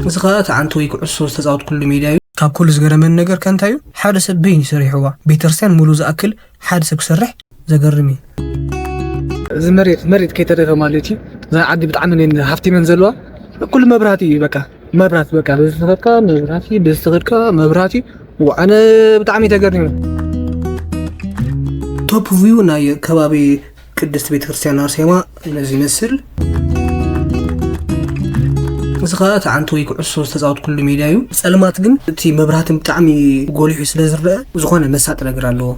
እዚ ኸኣ እቲ ዓንተወይ ኩዕሶ ዝተጻወትኩሉ ሜዳ እዩ። ካብ ኩሉ ዝገረመኒ ነገር ከ እንታይ እዩ? ሓደ ሰብ በይኑ ሰሪሕዋ። ቤተክርስትያን ሙሉ ዝኣክል ሓደ ሰብ ክሰርሕ ዘገርም እዩ። እዚ መሬት መሬት ከይተረፈ ማለት እዩ። እዛ ዓዲ ብጣዕሚ እኔን ሃፍቲመን ዘለዋ ኩሉ መብራህቲ እዩ። በቃ መብራት በቃ በዚ ተኸድካ መብራህቲ በዚ ተኸድካ መብራህቲ። ወዓነ ብጣዕሚ ተገርም። ቶፕ ቪው ናይ ከባቢ ቅድስት ቤተክርስትያን ኣርሴማ ነዚ ይመስል። እዚ ኸኣ እቲ ዓንተወይ ኩዕሶ ዝተጻወትኩሉ ሜዳ እዩ። ጸልማት ግን እቲ መብራህትን ብጣዕሚ ጎሊሑ ስለ ዝረአ ዝኾነ መሳጢ ነገር ኣለዎ።